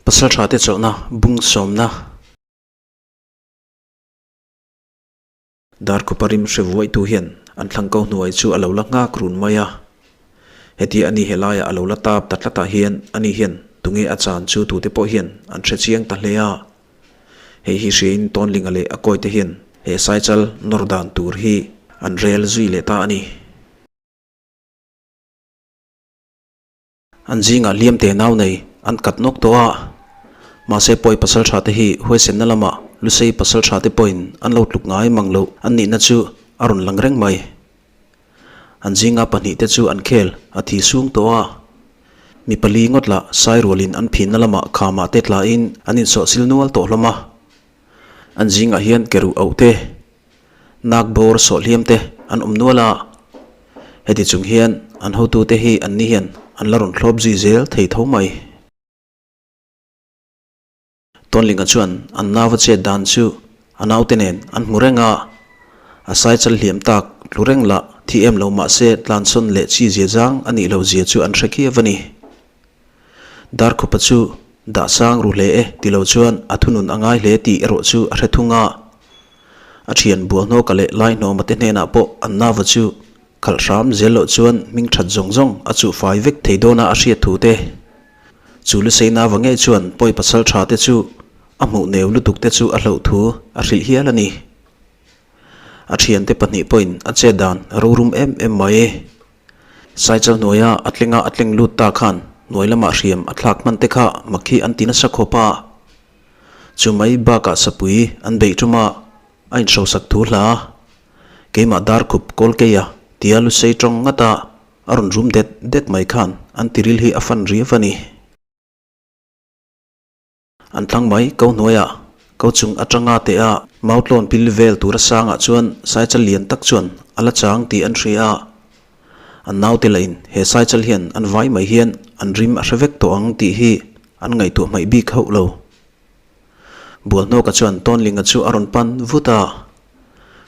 Pasalṭha te chawlhna bung sawmna. Darkhupa rim hre vuaitu hian an thlang ko hnuai chu a lo la nghak run mai a. Heti a ni helaiah a lo la tap ta tlatah hian ani hian tunge a chan chu tute pawh hian an hre chiang ta hle a. Hei hi hriain Tawnlinga leh a kawite hian he Saichal nawr dan tur hi an rel zui leh ta a ni. An zingah hliam te nau nei an kat nawk tawh a, mahse pawi pasal tha te hi huaisenna lamah Lusei pasal tha te pawhin an lo tluk ngai mang loh an nihna chu a rawn lang reng mai. An zinga pahnihte chu an khel a thi sung tawh a, mi pali ngawt lah sairualin an phinna lamah khamah te tlain an insawhsil nual tawh hlawm a. An zingah hian keruh auh te, nak bawr sawh hliam te an awm nual a, heti chung hian an hotute hi an ni hian an la rawn thlawp zui zel thei tho mai. Tawnlinga chuan an nauva chet dan chu a naute nen an hmu reng a, a saichal hliam tak tlu reng lah thi em lo mah se tlansawn leh chi zia zang a nih lo zia chu an hre khiau a ni. Darkhupa chu dah sang ru hle e ti lo chuan a thunun a ngai hle tih erawh chu a hre thung a. A thian Bualhnawka leh Laihnawma te hnenah pawh an nauva chu khalh hram zel loh chuan hming that zawng zawng a chuh fai vek thei dawna a hriat thu te. Chu Lusei nauva ngei chuan pawi pasal tha te chu a hmuh neu lutuk te chu a hloh thu a hrilh hial a ni. A thiante pahnih pawhin a chet dan a rorum em em mai. Saichal hnuaia a tlenga a tleng lut ta khan hnuai lamah hriam a thlak hman te kha mak hi an ti nasa khawp a. Chu mai bakah sapui an beih tum a, a inhrosak thu hla. Keimah darkhup kawlkeia tia lusei tawng ngat a, a rawn rum det det mai khan an tiril hi a fan riau a ni. An thlang mai ko hnuaiah ko chung atanga teh a mautlawn pil vel tura sangah chuan saichal lian tak chuan a la chang tih an hria a. An naute lahin he saichal hian an vai mai hian an rim a hre vek tawh ang tih hi an ngaihtuah hmaih bik hauh lo. Bualhnawka chuan Tawnlinga chu a rawn pan vut a,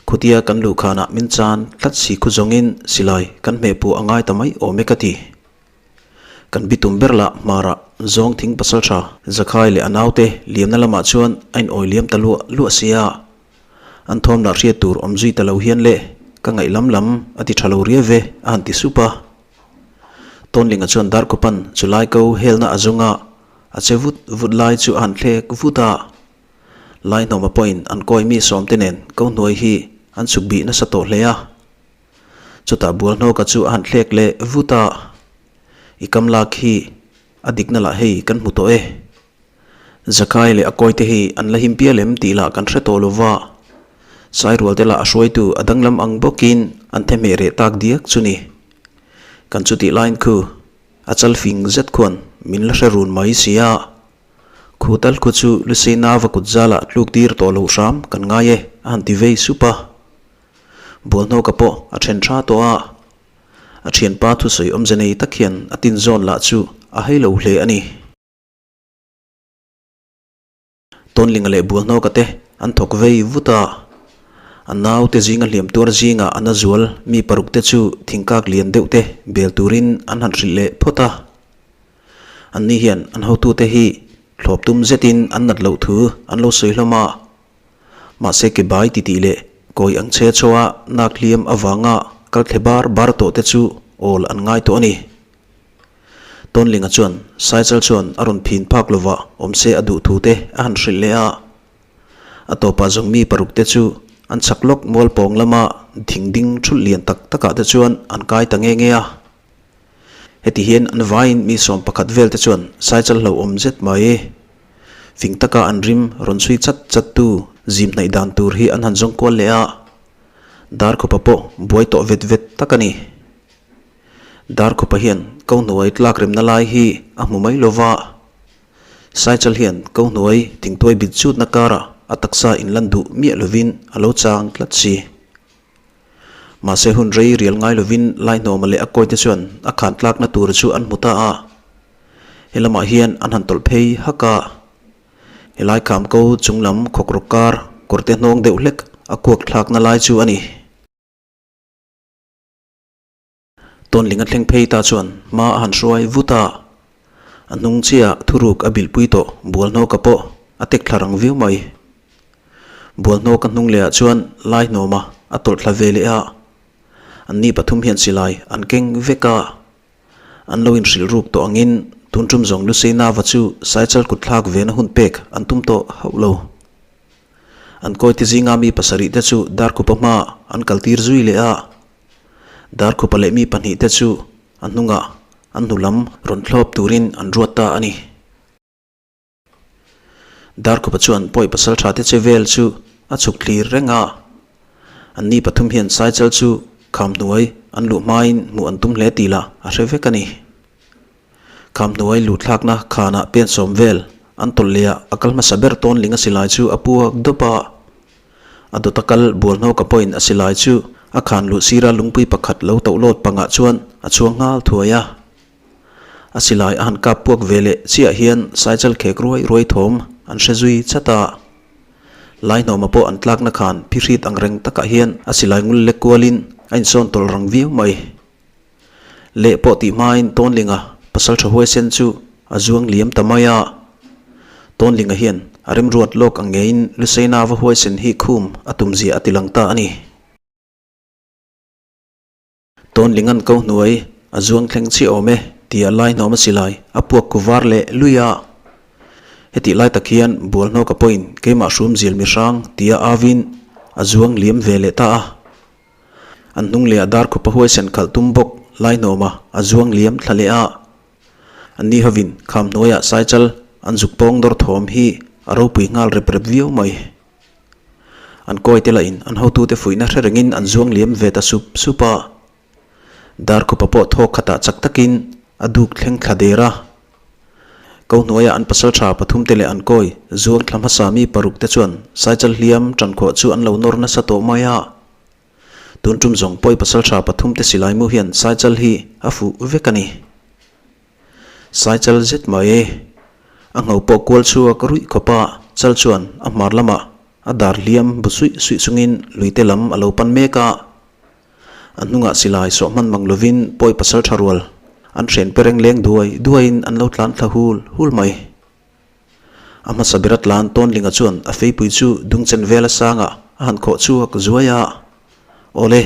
Khutia kan luhkhanah min chan tlat si khu zawngin silai kan hmehpuh a ngai ta mai awm e ka ti. Kan bitum ber lah hmarah zawng thing pasal tha Zakhai leh a naute liamna lamah chuan a in awi liam ta luah luah sia. An thawm lah hriat tur awm zui ta lo hian le ka ngaih lam lam a ti tha lo riau ve a han ti sup a. Tawnlinga chuan Darkhupan chu lai ko helna a zawng a, a che vut vut lai chu a han thlek vut a. Laihnawma pawhin an kawi mi sawmte nen ko hnuai hi an chhuk bih nasa tawh hle a. Chutah Bualhnawka chu a han thlek leh vut a, I kam lak hi a dikna lah hei kan hmu tawh e. Zakai leh a kawite hi an la him pial em tih lah kan hre tawh lo va. Sairualte lah a hruaitu a danglam ang bawkin an thehmeh reh tak diak chu ni. Kan chutih laiin khu a chal fing zet khuan min la hre run mai si a. Khu tal khu chu Luseina va kut zalah tluk tir tawh loh hram kan ngai e a han ti vei sup a. Bualhnawka pawh a then tha tawh a, a thianpa thusawi awmze nei tak hian a tinzawn lah chu a hei lo hle a ni. Tawnlinga leh Bualhnawka te an thawk vei vut a, a naute zinga hliam tuar zinga a na zual mi paruk te chu thingkak lian deuh te bel turin an han hrilh leh phawt a. Anni hian an hotute hi thlawp tum zetin an nat loh thu an lo sawi hlawm a. Mahse ke bai titih leh kawi ang che chaw a nak hliam avanga kal thle bar bar tawh te chu awl an ngai tawh a ni. Tawnlinga chuan Saichal chuan a rawn phin phak lova awm se a duh thu te a han hrilh leh a. A tawpah zawng mi paruk te chu an chhak lawk mual pawng lama thing ding thulh lian tak takah te chuan an kai ta nge nge a. Heti hian an vaiin mi 11 vel te chuan Saichal hlauhawm zet mai. Fing taka an rim rawn chhui chat chat tu zim hnaih dan tur hi an han zawng kual leh a, Darkhupa pawh buai tawh vet vet tak a ni. Darkhupa hian ko hnuai tlak remna lai hi a hmu mai lova, Saichal hian ko hnuai thingtuai bit zutna karah a taksa inlan duh miah lovin a lo chang tlat si. Mahse hun rei rial ngai lovin Laihnawma leh a kawite chuan a khan tlakna tur chu an hmu ta a. He lamah hian an han tawlh phei hak a. Helai kham ko chung lam khawk rawk kar kawrte hnawng deuh hlek a kuak thlakna lai chu a ni. Tawnling a thleng phei ta chuan hma a han hruai vut a. A hnung chiah thuruk a bilhpui tawh Bualhnawka pawh a tek thla rang viau mai. Bualhnawka hnung lehah chuan Laihnawma a tawlh thla ve leh a. Anni pathum hian silai an keng vek a. An lo inhrilh ruk tawh angin tun tum zawng Lusei Nava chu Saichal kut thlak vena hun pek an tum tawh hauh lo. An kawite zinga mi pasarih te chu Darkhupa hmaah an kaltir zui leh a. Darkhupa leh mi pahnih te chu a hnungah an hnu lam rawn thlawp turin an ruat ta a ni. Darkhupa chuan pawi pasal tha te che vel chu a chhuk thlir reng a. Anni pathum hian Saichal chu kham hnuai an luh hmain hmuh an tum hle tih lah a hre vek a ni. Kham hnuai luhthlakna khanah pen sawm vel an tawlh leh a, a kal hmasa ber tawn ling a silai chu a puak dawp a. A dawta kal Bualhnawka pawhin a silai chu a khan luh sira lungpui pakhat lo toh lawt pangah chuan a chhuang nghal thuai a. A silai a han kap puak ve leh chiah hian Saichal khek ruai ruai thawm an hre zui chat a. Laihnawma pawh an tlakna khan phihrit ang reng takah hian a silai ngul lek kualin a insawn tawlh rang viau mai. Leh pawh tih hmain Tawnlinga pasal tha huaisen chu a zuang liam ta mai a. Tawnlinga hian a remruat lawk ang ngeiin Luseina va huaisen hi khum a tum zia a ti lang ta a ni. Tawnlinga'n ko hnuai a zuang thleng chiah awm e tia Laihnawma silai a puak ku var leh lui a. Hetih lai tak hian Bualhnawka pawhin keimah hrum zil mi hrang tia avin a zuang liam ve leh ta a. An hnung leh a dar khupa huaisen khalh tum bawk Laihnawma a zuang liam thla leh a. Anni hovin kham hnuaiah Saichal an zuk pawng dawr thawm hi a ropui nghal rep rep viau mai. An kawite lahin an hotute fuihna hre rengin an zuang liam ve ta sup sup a. Dar khupa pawh thawk khatah chak takin a duk thleng thla der a. Ko hnuaiah an pasal tha pathumte leh an kawi zuang thla hmasa mi paruk te chuan Saichal hliam tankhawh chu an lo nawr nasa tawh mai a. Tun tum zawng pawi pasal tha pathumte silai mu hian Saichal hi a fuh vek a ni. Saichal zet mai e. A ngho pawh kual chhuak ruih khawp a, chal chuan a hmar lamah a dar hliam bu suih suih chungin luite lam a lo pan mek a. A hnungah silai sawh hman mang lovin pawi pasal tha rual an hren pereng leng duai duaiin an lo tlan thla hul hul mai. A hmasa ber a tlan Tawnlinga chuan a feipui chu dungchen vela sangah a han khawh chhuak zuai a. Awle,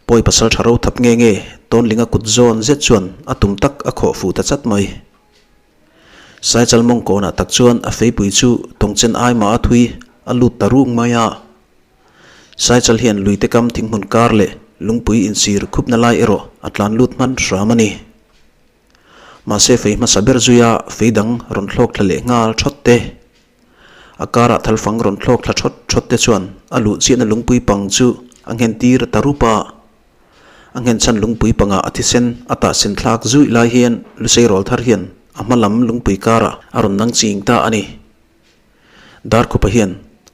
pawi pasal tha ro thap nge nge Tawnlinga kut zawn zet chuan a tum tak a khawh fuh ta chat mai. Saichal mawngkawnah tak chuan a feipui chu tawngchen ai mah a thui a lut ta rung mai a. Saichal hian luite kam thinghmun kar leh lungpui insir khupna lai erawh a tlan lut hman hram a ni. Mahse fei hmasa ber zuia fei dang rawn thlawk thla leh nghal thawt te, a karah thalfang rawn thlawk thla thawt thawt te chuan a luh chiahna lungpui pang chu a nghen tir ta rup a. A nghen chhan lungpui pangah a thisen a tah sen thlak zuih lai hian Lusei rawl thar hian a hma lam lungpui karah a rawn nang ching ta a ni. Darkhupa hian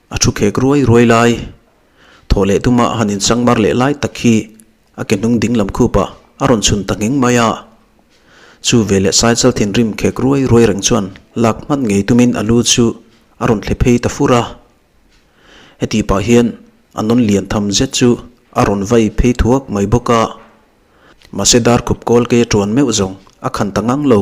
a thu khek ruai ruai lai, thaw leh tuma a han insang mar leh lai tak hi a ke hnung ding lam khupah a rawn chhun ta ngheng mai a. Chu veleh Saichal thinrim khek ruai ruai reng chuan lak hman ngei tumin a lu chu a rawn thle phei ta fur a. Heti pah hian a nawn lian tham zet chu a rawn vai phei thuak mai bawk a. Mahse Darkhup kawl kei a tuan meuh zawng a khan ta ngang lo.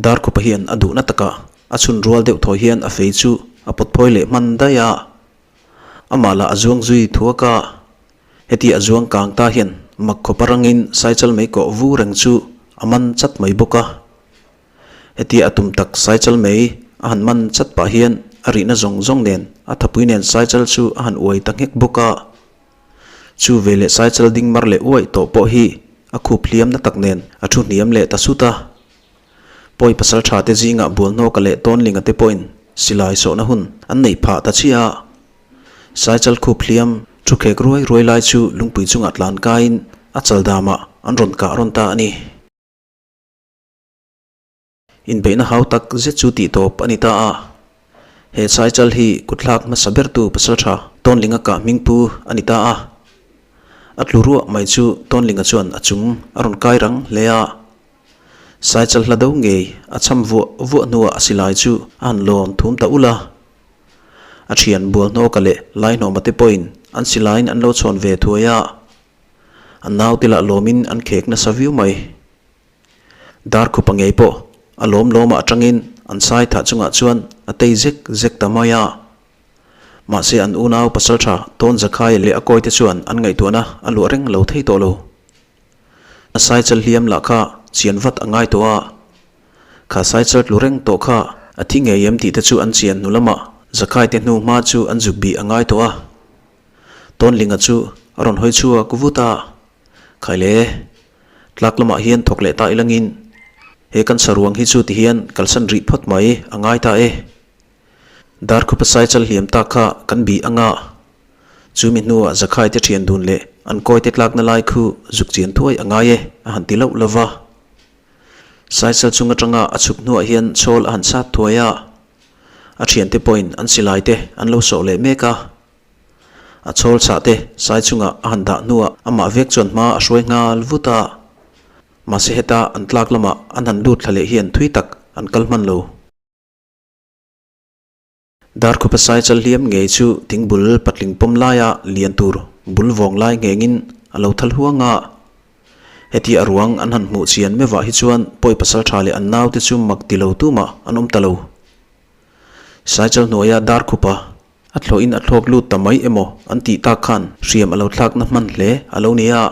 Darkhupa hian a duhna takah a chhun rual deuh thawi hian a fei chu a pawt phawi leh hman daih a. Amah lah a zuang zui thuak a. Heti a zuang kang ta hian mak khawpa rangin Saichal mei kawh vu reng chu a man chat mai bawk a. Heti a tum tak Saichal mei a han man chat pah hian a rihna zawng zawng nen a thapui nen Saichal chu a han uai ta nghek bawk a. Chu veleh Saichal ding mar leh uaih tawh pawh hi a khup hliam na tak nen a thu hniam leh ta sut a. Pawi pasal tha te zingah Bualhnawka leh Tawnlinga te pawhin silai sawhna hun an neih phah ta chiah a. Saichal khup hliam thu khek ruai ruai lai chu lungpui chungah tlan kaiin a chal damah an rawn kah rawn ta a ni. Inbeihna hau tak zet chu tih tawp a ni ta a. He Saichal hi kutthlak hmasa bertu pasaltha Tawnlinga kah hmingpu a ni ta a. A tlu ruah mai chu Tawnlinga chuan a chung a rawn kai rang hle a. Saichal hla do ngei a cham vuah vuah hnuah a silai chu a han lawn thum ta ul a. A thian Bualhnawka leh Laihnawma te pawhin an silaiin an lo chhawn ve thuai a. An naute lah lawmin an khek nasa viau mai. Darkhupa ngei pawh a lawm lawmah atangin an sai thah chungah chuan a tei zek zek ta mai a. Mahse an unau pasaltha Tawn Zakhai leh a kawite chuan an ngaihtuahna a luah reng lo thei tawh lo. A saichal hliam lah kha chian vat a ngai tawh a, kha saichal tlu reng tawh kha a thi ngei em tih te chu an chian hnu lamah Zakhai te hnu hma chu an zuk bih a ngai tawh a. Tawnlinga chu a rawn hawi chhuak vut a, Khaile, tlak lamah hian thawk leh ta ilangin he kan saruang hi chu tihian kalsan rih phawt mai a ngai ta e. Darkhupa saichal hliam tak kha kan bih anga chumi hnuah Zakhai te thian dun leh an kawi te tlakna lai khu zuk chian thuai a ngai e a han ti loh lo va. Saichal chung atanga a chhuk hnuah hian chhawl a han sat thuai a, a thiante pawhin an silai te an lo sawh leh mek a. A chhawl chhah te sai chungah a han dah hnuah amah vek chuan hma a hruai nghal vut a. Mahse heta an tlak lamah an han lut thla leh hian thui tak an kal hman lo. Darkhupa sai chal hliam ngei chu thingbul patling pawm laia lian tur bul vawng lai nghengin a lo thal huang a. Heti a ruang an han hmuh chian mevah hi chuan pawi pasal tha leh an naute chu mak ti lo tumah an awm ta lo. Saichal hnuaia Darkhupa a thlawhin a thlawk lut ta mai emaw an tih tak khan hriam a lo thlakna hman hle a lo ni a.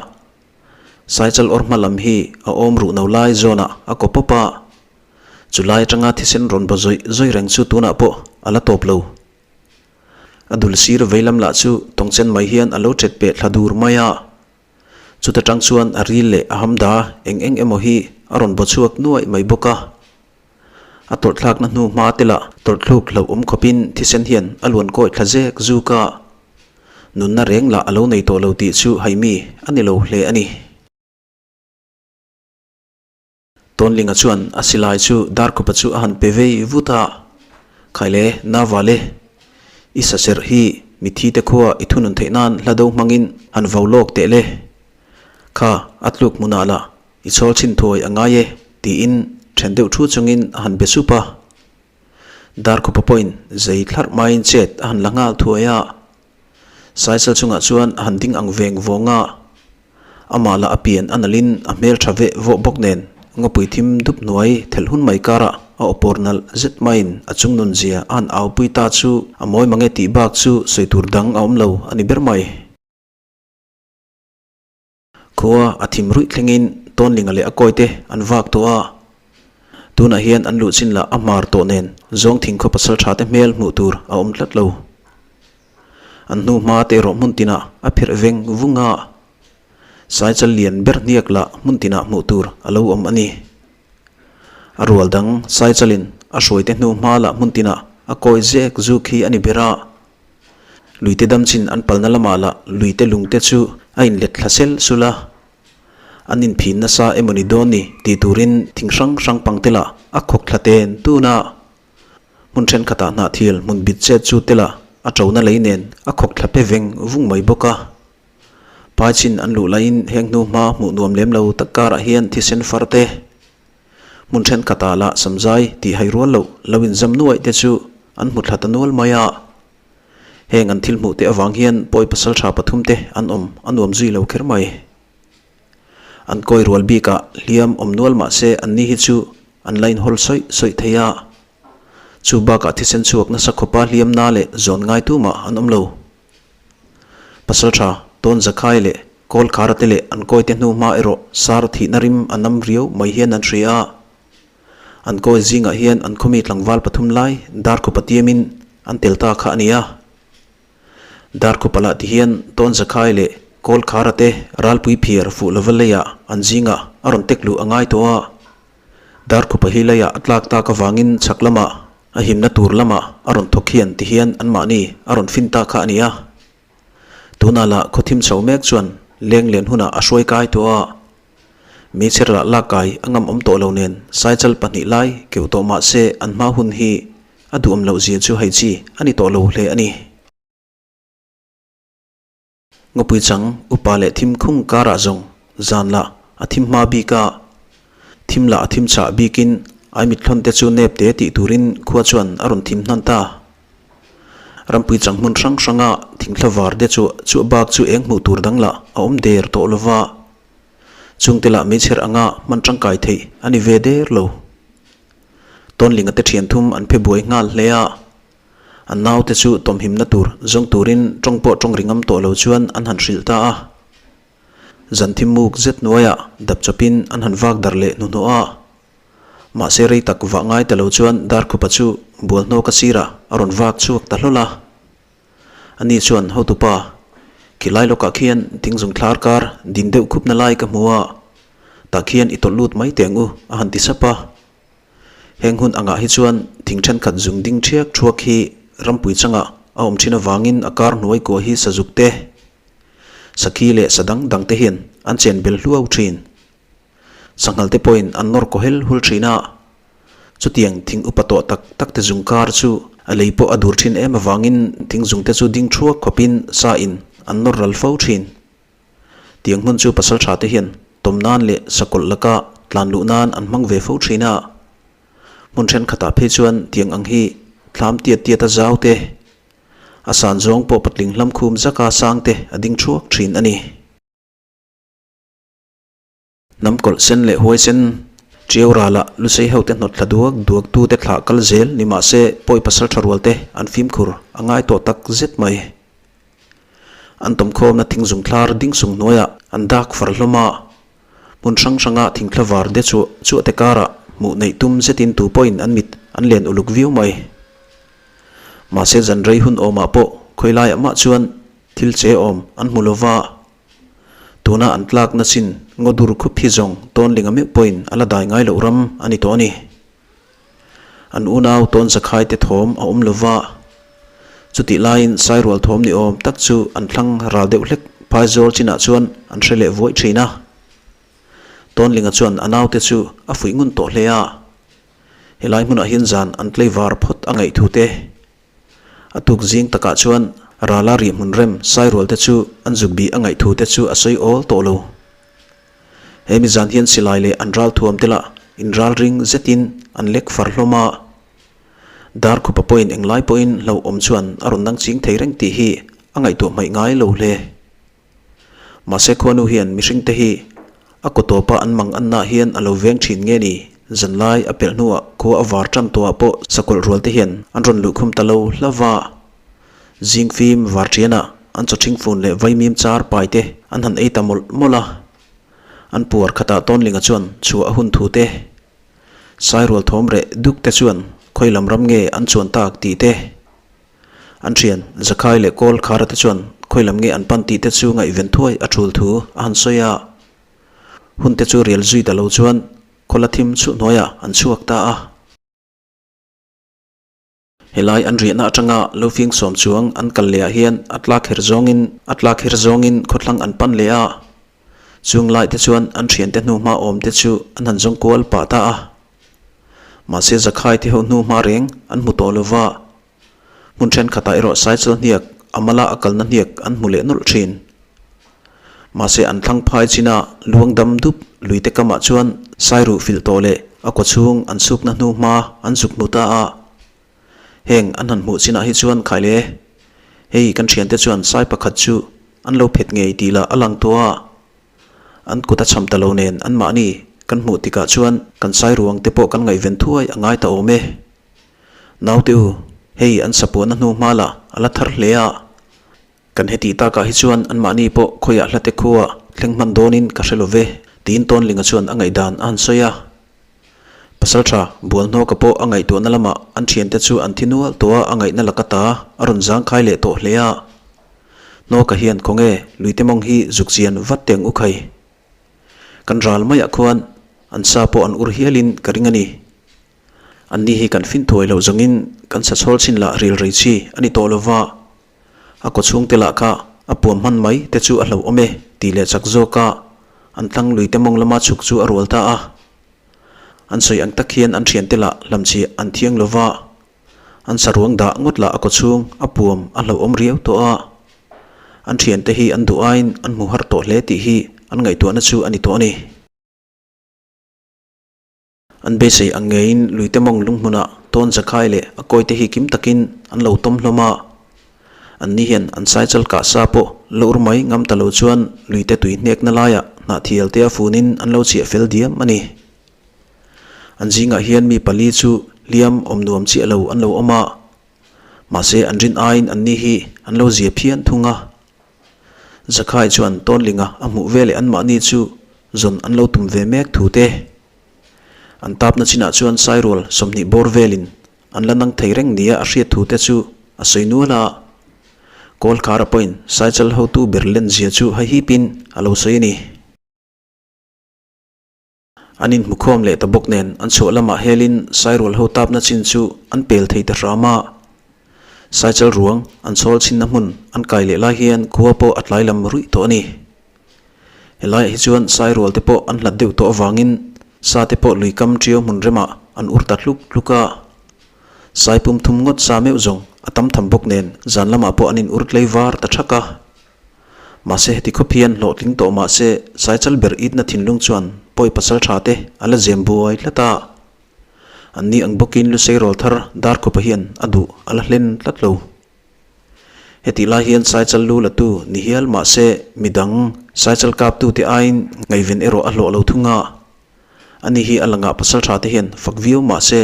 Saichal awr hma lam hi a awm ruh no lai zawnah a kaw pawp a. Chu lai atanga thisen rawn baw zawih zawih reng chu tunah pawh a la tawp lo. A dul sir vei lam lah chu tawngchen mai hian a lo ṭhet peh thla dur mai a. Chuta tang chuan a ril leh a hamda eng eng emaw hi a rawn baw chhuak nuaih mai bawk a. A tawrhthlakna hnu hma te lah tawrhthluk hlauh awm khawpin thisen hian a luan kawi thla zek zuk a. Nunna reng lah a lo nei tawh lo tih chu haimi a ni lo hle a ni. Tawnlinga chuan a silai chu Darkhupa chu a han pe vei vut a, Khaile, Navale, i saserh hi mithi te khua i thunun theih nan hla do hmangin han vau lawk teh le. Kha, a tluk hmunah lah i chhawl chhin thuai a ngai e, tiin then deuh thu chungin a han be sup a. Darkhupa pawhin zei thlarh maiin chet a han la nghal thuai a. Saisel chungah chuan a han ding ang veng vawng a, amah lah a pian a nalhin a hmel tha veh vawh bawk nen ngawpui thim dup hnuai thelh hun mai karah a awpawr nalh zet maiin a chung nun zia a han aupui ta chu a mawi mange tih bak chu sawi tur dang a awm lo a ni ber mai. Khua a thim ruih thlengin Tawnlinga leh a kawite an vak tawh a, tunah hian an luh chin lah a hmar tawh nen zawng thing khaw pasal tha te hmel hmuh tur a awm tlat lo. An hnu hma te erawh hmun tinah a phirh veng vung a, Saichal lian ber hniak lah hmun tinah hmuh tur a lo awm a ni. A rual dang Saichalin a hruaite hnu hma lah hmun tinah a kawi zek zuk hi a ni ber a. Luite dam chin an palna lamah lah luite lungte chu a inlet thla sel sul a, an inphin nasa emaw ni dawn ni tih turin thing hrang hrang pangte lah a khawk thla ten tun a. Hmun thenkhatah hnahthil hmun bit chet chu te lah a ṭona lei nen a khawk thla pe veng vung mai bawk a. Pai chin an luh laiin heng hnu hma hmuh nuam lem lo tak karah hian thisen far te, Hmun thenkhatah lah samzai tih hai rual loh lo inzam nuaih te chu an hmu thla ta nual mai a. Heng an thil hmuh te avang hian pawi pasal tha pathum te an awm a nuam zui lo kher mai. An kawi rual bikah hliam awm nual mah se anni hi chu an la inhawl sawih sawih thei a. Chu bakah thisen chhuak nasa khawpa hliam na leh zawn ngai tumah an awm lo. Pasalṭha Tawn Zakhai leh Kawlkhara te leh an kawite hnu hma erawh sar thihna rim a nam riau mai hian an hria a. An kawi zingah hian an khawmi tlangval pathum lai Darkhupa tiamin an tel ta kha a ni a. Darkhupa lah ti hian Tawn Zakhai leh Kawlkhara te ralpui phiar fuh lova leiah an zingah a rawn tek luh a ngai tawh a. Darkhupa hi leiah a tlak tak avangin chhak lamah A himna tur lamah a rawn thawk hian ti hian anmahni a rawn fin ta kha a ni a. Tunah lah khawthim chho mek chuan leng len hunah a hruai kai tawh a. Meichher lah lak kai a ngam awm tawh lo nen Saichal pahnih lai keuh tawh mah se an hma hun hi a duhawm loh zia chu hei chi a ni tawh lo hle a ni. Ngawpui chang upa leh thim khung karah zawng zan lah a thim hma bik a, thim lah a thim chah bikin ai mithlawn te chu nep te tih turin khua chuan a rawn thim hnan ta. Rampui chang hmun hrang hranga thingthla var te chu chu bak chu eng hmuh tur dang lah a awm der tawh lova, chungte lah meichher anga hman tangkai theih a ni ve der lo. Tawnlinga te thian thum an phe buai nghal hle a. An naute chu tawmhimna tur zawng turin tawng pawh tawng ri ngam tawh lo chuan an han hrilh ta a. Zan thim muk zet hnuaiah dap chawpin an han vak darh leh hnuhnawh a. Mahse rei tak vah ngai ta lo chuan Darkhupa chu bualhnawka sirah a rawn vak chhuak ta hlawl a. Ani chuan hotupa, khilai lawkah khian thingzung thlar kar din deuh khupna lai ka hmu a, tah khian i tawlh lut mai teh ang u a han ti sap a. Heng hun angah hi chuan thing thenkhat zung ding thiak thuak hi rampui changah a awm thin avangin a kar hnuai kuah hi sazuk te, sakhi leh sa dang dang te hian an chen bel hluau thin. Sanghal te pawhin an nawr kaw hel hul thin a, chutiang thing upa tawh tak tak te zung kar chu a lei pawh a dur thin em avangin thing zung te chu ding thuak khawpin sa in an nawr ral fo thin. Tiang hmun chu pasal tha te hian tawm nan leh sakawlh laka tlan luh nan an hmang ve fo thin a. Hmun thenkhatah phei chuan tiang ang hi thlam tiat tiat a zau te, a san zawng pawh patling hlam khum zaka sang te a ding thuak thin a ni. Hnam kawlh sen leh huai sen Tiau rala Lusei hote hnawt thla duak duak tute thlah kal zel ni mah se pawi pasal tha rual te an fimkhur a ngai tawh tak zet mai. An tawmkhawmna thingzung thlar ding sung hnuaiah an dak far hlawm a, hmun hrang hranga thingthla var de chuah chuah te karah hmuh neih tum zetin tu pawhin an mit an len uluk viau mai. Mahse zan rei hun awmah pawh khawilaiah mah chuan thil che awm an hmu lova. Tuna an tlakna chin ngaw dur khup hi zawng Tawnlinga meuh pawhin a la dai ngai loh ram a ni tawh a ni. An unau tawn zakhai te thawm a awm lova, chutih laiin sairual thawm ni awm tak chu an thlang ral deuh hlek phaizawl chinah chuan an hre leh vuaih thin a. Tawnlinga chuan a naute chu a fuih ngun tawh hle a, helai hmunah hian zan an tlaivar phawt a ngaih thu te A tuk zing takah chuan Rala rih hmun rem Sairual te chu an zuk bih a ngaih thu te chu a sawi awl tawh lo. He mi zan hian silai leh an ral thuam te lah in ral ring zetin an lek far hlawm a. Darkhupa pawhin englai pawhin hlauhawm chuan a rawn nang ching thei reng tih hi a ngaihtuah hmaih ngai lo hle. Mahse khuanu hian mihring te hi a kaw tawpa an mang anna hian a lo veng thin nge ni? Zanlai a pelh hnuah khua a var tan tawhah pawh sakawlh rual te hian an rawn luhkhum ta lo hlauh a. Zing fim var thianah an chawthing fun leh vaimim char pai te an han ei ta mawlh mawlh a. An puar khatah Tawnlinga chuan chhuah a hun thu te, Sairual thawm reh duk te chuan khawi lam ram nge an chuan tak tih te, An thian, Zakhai leh Kawl Khara te chuan khawi lam nge an pan tih te chu ngaihven thuai a tul thu a han sawi a. Hun te chu rial zui ta lo chuan khawla thim chhuh hnuaiah an chhuak ta a. Helai an riahna atanga lo fing sawm chuang an kal leh ah hian a tlak her zawngin a tlak her zawngin khawthlang an pan leh a. Chung lai te chuan an thiante hnu hma awm te chu an han zawng kual pah ta a. Mahse Zakhai te ho hnu hma reng an hmu tawh lova. Hmun thenkhatah erawh Saichal hniak a mala a kalna hniak an hmu leh nawlh thin. Mahse an thlang phai china luang dam dup lui te kamah chuan Sairuh filh tawh leh a kaw chhung an sukna hnu hma an zuk hmu ta a. Heng an han hmuh chinah hi chuan khai le, hei kan thiante chuan sai pakhat chu an lo phet ngei tih lah a lang tawh a. An kut a cham ta lo nen anmahni kan hmuh tikah chuan kan Sairuang te pawh kan ngaihven thuai a ngai ta awm e. Naute u, hei an sapuahna hnu hma lah a la thar hle a. Kan heti takah hi chuan anmahni pawh khawiah hlate khua thleng hman dawnin ka hre lo ve, tiin Tawnlinga chuan a ngaihdan a han sawi a. Pasalṭha Bualhnawka pawh a ngaihtuahna lamah an ṭhiante chu an thi nual tawh a, a ngaihna laka ta a rawn zangkhai leh tawh hle a. Hnawka hian khawnge luite mawng hi zuk chian vat teh ang u khai. Kan ral maiah khuan an sa pawh an ur hialin ka ring a ni. Anni hi kan fin thuai loh zawngin kan sa chhawl chin lah ril rei chi a ni tawh lova, a kaw chhungte lah kha a puam hman mai te chu a hlauhawm e tih leh chak zawka an tlang lui te mawng lama chhuk chu a rual ta a. An sawi ang tak hian an thiante lah hlamchhiah an thiang lova, an saruang dah ngawt lah a kaw chhung a puam a hlauhawm riau tawh a. An thiante hi an duh aiin an hmu har tawh hle tih hi an ngaihtuahna chu a ni tawh a ni. An beisei ang ngeiin luite mawng lunghmunah tawn zakhai leh a kawite hi kim takin an lo tawm hlawm a. Anni hian an saichal kah sa pawh la ur mai ngam ta lo chuan luite tui hnekna laiah hnahthial te a funin an lo chhiah fel diam a ni. An zingah hian mi pali chu. hliam awm nuam chiah lo an lo awm a, mahse an rin aiin anni hi an lo zia phian thung a. Zakhai chuan Tawnlinga a hmuh veleh anmahni chu zawn an lo tum ve mek thu te. An tapna chinah chuan Sairual 20 bawr velin an la nang thei reng nia a hriat thu te chu a sawi nual a. Kawlkhara pawhin Saichal hotu ber lenzia chu haihipin a lo sawi a ni. An inhmukhawm leh ta bawk nen an chhuah lamah helin Sairual ho tapna chin chu an pel thei ta hram a. Saichal ruang an chhawl chhinna hmun an kai leh lai hian khua pawh a tlai lam ruih tawh a ni. Helaiah hi chuan Sairual te pawh an hlat deuh tawh avangin sa te pawh lui kam ṭiau hmun remah an ur ta hluk hluk a. Sai pum thum ngawt sa meuh zawng a tam tham bawk nen zan lamah pawh an in ur tlei var ta ṭhak a. Mahse heti khawp hian hlawhtling tawh mahse Saichal ber itna thinlung chuan pawi pasal tha te a la zem buai tlat a. Anni ang bawkin Lusei rawl thar Darkhawpa hian a duh a la hlen tlat lo. Hetih lai hian Saichal lu la tu ni hial mahse midang Saichal kap tu te aiin ngaihven erawh a hlawh lo thung a. Ani hi a langah pasal tha te hian fak viau mahse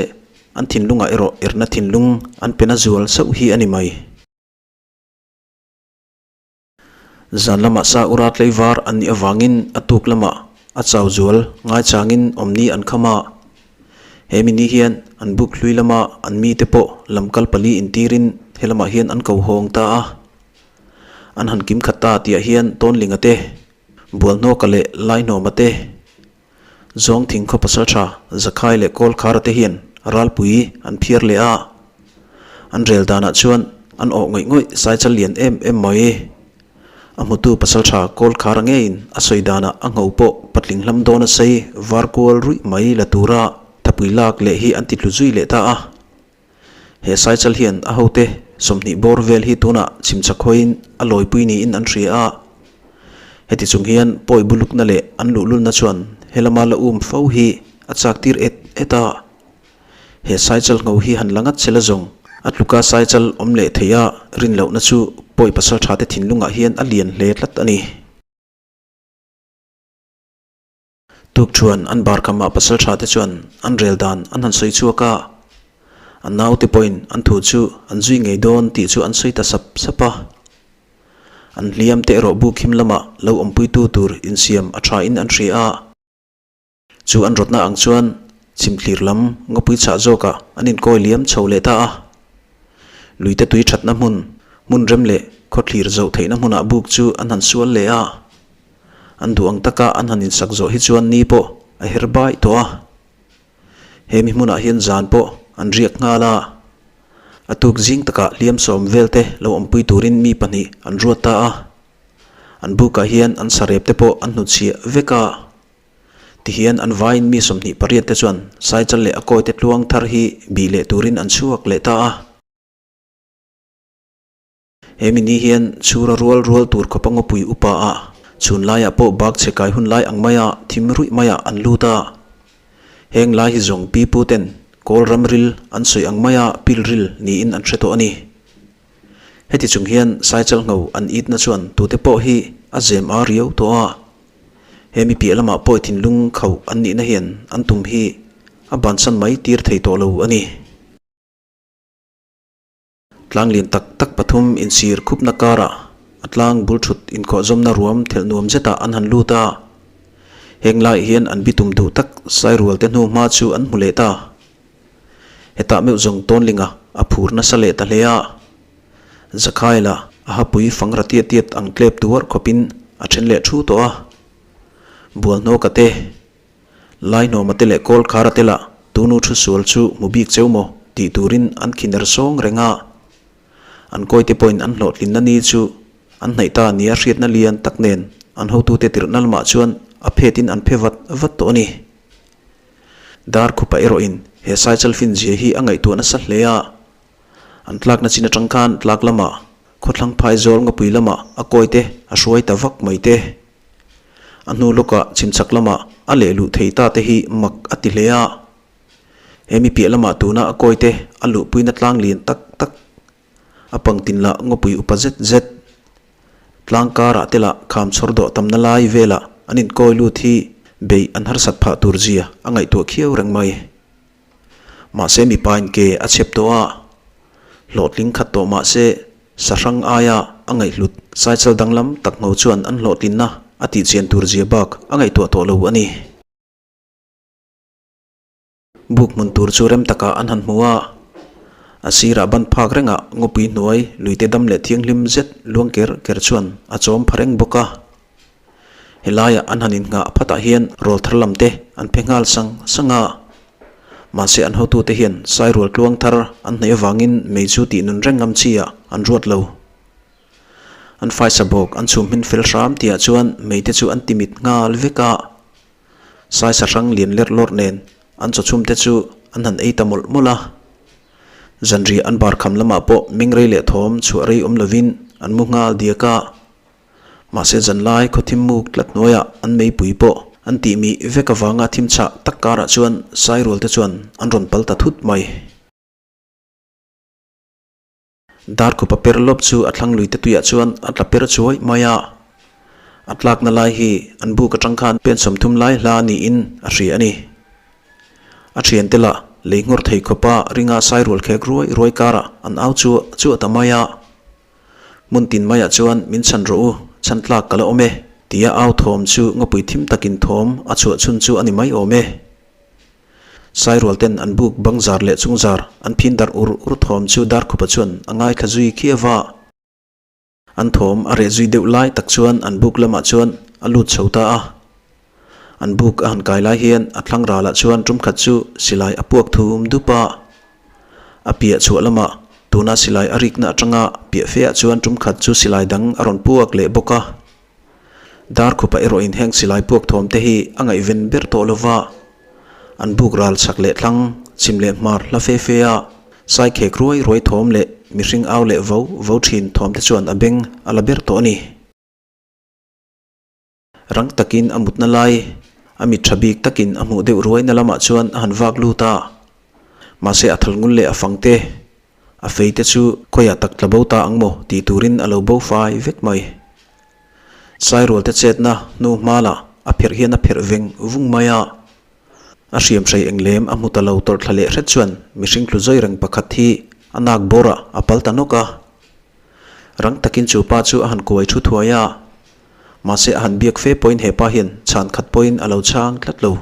an thinlungah erawh erna thinlung an pe na zual sauh hi a ni mai. Zan lamah sa ura tlei var an nih avangin a tuk lamah a chau zual ngaichangin awmni an kham a. He mi ni hian an buk hlui lama an mite pawh lamkal pali intirin he lamah hian an ko hawng ta a. An han kim khat ta tihah hian Tawnlinga te, Bualhnawka leh Laihnawma te, Zawng thing khaw pasal tha Zakhai leh Kawlkhara te hian ralpui an phiar leh a, an rel danah chuan an awh ngawih ngawih Saichal lian em em mai. A hmutu pasal tha Kawlkhara ngeiin a sawi danah a ngho pawh patling hlam dawna sei var kual ruih mai la tura thapui lak leh hi an ti tlu zui leh ta a. He Saichal hian a hote 20 bawr vel hi tunah chhimchak hawiin a lawipui niin an hria a. Heti chung hian pawi bulukna leh an luhlulna chuan helama la um fo hi a chak tir et et a. He Saichal ngho hi han la ngat che la zawng a tluka Saichal awm leh thei a rin lohna chu pawi pasal tha te thinlungah hian a lian hle tlat a ni. Tuk chuan an bar kamah pasal tha te chuan an rel dan an han sawi chhuak a, an naute pawhin an thu chu an zui ngei dawn tih chu an sawi ta sap sap a. An hliam te erawh buk him lamah lo awmpuitu tur insiam a tha in an hria a. Chu an rawtna ang chuan chhimthlir lam ngawpui chhah zawkah an inkawi liam chho leh ta a. Luite tui thatna hmun, hmun rem leh khawthlir zoh theihna hmunah buk chu an han sual leh a. An duh ang taka an han insak zawh hi chuan ni pawh a her baih tawh a. He mi hmunah hian zan pawh an riak nghal a. A tuk zing takah hliam sawm vel te lo awmpui turin mi pahnih an ruat ta a. An bukah hian an sarep te pawh an hnutchhiah vek a. Tihian an vaiin mi 28 te chuan Saichal leh a kawite tluang thar hi bih leh turin an chhuak leh ta a. He mi ni hian chhura rual rual tur khawpa ngawpui upa a chhun laiah pawh bak chhe kai hun lai ang maia thim ruih maiah an lut a. Heng lai hi zawng pi pu ten kawl ram ril an sawi ang maia pil ril niin an hre tawh a ni. Heti chung hian Saichal ngho an itna chuan tute pawh hi a zem a riau tawh a. He mi piah lamah pawi thinlung khauh an nihna hian an tum hi a bansan mai tir thei tawh lo a ni. Tlang lian tak tak pathum insir khupna karah a tlang bul thut inkhawhzawmna ruam thelh nuam zetah an han lut a. Heng laiah hian an bitum duh tak Sairual te hnu hma chu an hmu leh ta. Hetah meuh zawng Tawnlinga a phur nasa leh ta hle a. Zakhaila a hapui fangra tiat tiat ang tlep tuarh khawpin a then leh thu tawh a. Bualhnawka te. Laihnawma te leh Kawlkhara te lah tunu thu sual chu hmu bik cheu maw tih turin an khiner sawng reng a. An kawite pawhin an hlawhtlinna ni chu an hnaih ta nia hriatna lian tak nen an hotute tirhna lamah chuan a phetin an phe vat vat tawh a ni. Darkhupa erawhin he Saichal finzia hi a ngaihtuah nasa hle a. An tlakna chin atang khan tlak lamah khawthlang phaizawl ngawpui lamah a kawite a hruai ta vak mai te. A hnu lawkah chhimchhak lamah a leh luh thei ta te hi mak a ti hle a. He mi piah lamah tuna a kawite a luhpuina tlang lian tak tak, a pangtin lah ngawpui upa zet zet, tlang karah te lah kham chhawr dawh tamna lai velah an inkawi lut hi beih an harsat phah tur zia a ngaihtuah khiau reng mai. Mahse mipain ke a chhep tawh a, hlawhtling khat tawh mahse sahrang aia a ngaihhlut saichal danglam tak ngho chuan an hlawhtlinna a tihchian tur zia bak a ngaihtuah tawh lo a ni. Buk hmun tur chu rem takah an han hmu a, a sirah ban phak rengah ngawpui hnuai luite dam leh thianghlim zet luang ker ker chuan a chawm pha reng bawk a. Helaiah an han innghah phatah hian rawl thar lam te an phe nghal sang sang a, mahse an hotute hian sairual tluang thar an hnaih avangin mei chu tih nun reng ngam chi ah an ruat lo. An faisa bawk an chhum hmin fel hram tihah chuan mei te chu an ti mit nghal vek a. Saisa hrang lian lerh lawrh nen an chawchhum te chu an han ei ta mawlh mawlh a. Zanriah an bar kham lamah pawh mengrei leh thawm chhuah rei awm lovin an mu nghal diak a. Mahse zanlai khawthim muk tlat hnuaiah an meipui pawh an tih mih vek avanga thim chhah tak karah chuan Sairual te chuan an rawn pal ta thut mai. Darkhupa per lawp chu a thlang lui te tuiah chuan a tla per chuai mai a. A tlakna lai hi an buk atang khan pen 30 lai hla niin a hria a ni. A thiante lah lei nghawr thei khawpa ringa sairual khek ruai ruai karah an au chuah chuah ta mai a. Hmun tin maiah chuan min chhan rawh u, chhan tlak ka la awm e, tia au thawm chu ngawpui thim takin thawm a chhuah chhun chu a ni mai awm e. Sairual ten an buk bang zar leh chung zar an phin darh ur ur thawm chu Darkhupa chuan a ngaithla zui khi ava. An thawm a reh zui deuh lai tak chuan an buk lamah chuan a lut chho ta a. An buk a han kai lai hian a thlang ralah chuan tum khat chu silai a puak thum dup a. A piah chhuah lamah tuna silai a rikna atanga piah feah chuan tum khat chu silai dang a rawn puak leh bawk a. Darkhupa erawhin heng silai puak thawm te hi a ngaihven ber tawh lo va, an buk ral chak leh thlang, chhim leh hmar hla fe fe a, saikhek ruai ruai thawm leh mihring au leh vo vo thin thawm te chuan a beng a la ber tawh a ni. Rang takin a mutna lai, a mit tha bik takin a hmuh deuh ruaina lamah chuan a han vak lut a, mahse a thal ngul leh a fang te, A fei te chu khawiah tak tla bo ta ang maw tih turin a lo bo fai vek mai. Sairual te chetna hnu hma lah a pherh hian a pherh veng vung mai a. A hriam hrei eng lem a hmu ta lo tawrh thla leh hret chuan mihring tlu zawi reng pakhat hi a nak bawrah a pal ta nawk a. Rang takin chu pa chu a han kuai thu thuai a. Mahse a han biak fe pawhin he pa hian chhan khat pawhin a lo chhang tlat lo.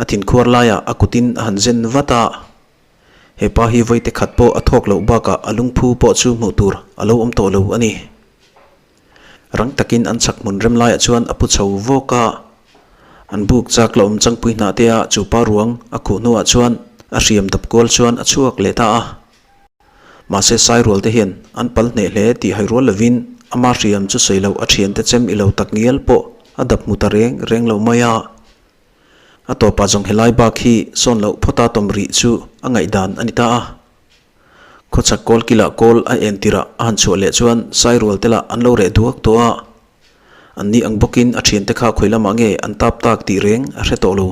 A thinkhuar laiah a kutin a han zen vat a. He pa hi vawi te khat pawh a thawk loh bakah a lungphu pawh chu hmuh tur a lo awm tawh lo a ni. Rang takin an chhak hmun rem laiah chuan a pu chho vawk a. An buk chak la awm changpui hnah te a chu pa ruang a khuh hnuah chuan a hriam dap kual chuan a chhuak leh ta a. Mahse Sairual te hian an pal hneh hle tih hai rual lovin ama hriam chu sawi loh a thiante chem i lo tak ngial pawh a dap hmu ta reng reng lo mai a. A tawpah zawng helai bak hi sawn loh phawta tawm rih chu a ngaihdan a ni ta a. Khawchhak kawl kilah kawl a en tirah a han chhuah leh chuan Sairual te lah an lo reh duak tawh a. An ni ang bawkin a thiante kha khawi lamah nge an tap tak tih reng a hre tawh lo.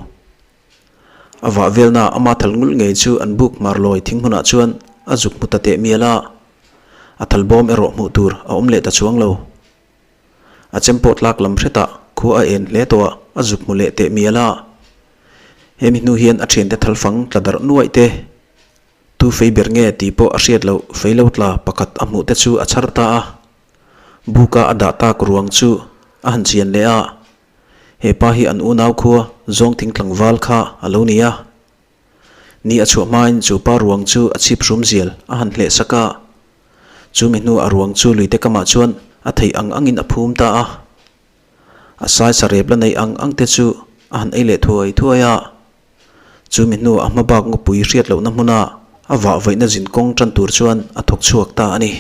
A vah velna ama thal ngulh ngei chu an buk hmar lawi thing hmunah chuan a zuk hmu ta teh mial a. A thal bawm erawh hmuh tur a awm leh ta chuang lo. A chem pawh tlak lam hretah khua a en hle tawh a, a zuk hmu leh teh mial a. Hemi hnu hian a thiante thalfang tla darh nuaih te, tu fei ber nge tih pawh a hriat loh fei lo tla pakhat a hmuh te chu a chhar ta a. Buka a dah tak ruang chu a han chian leh a, he pa hi an unau khua zawngthing tlangval kha a lo ni a. Ni a chhuah hmain chu pa ruang chu a chhip hrum zial a han hleh sak a. Chumi hnu a ruang chu luite kamah chuan a theih ang angin a phum ta a. A saisa rep la neih ang ang te chu a han ei leh thuai thuai a. Chumi hnu a hma bak ngawpui hriat lohna hmuna a vah vaihna zin kawng tan tur chuan a thawk chhuak ta a ni.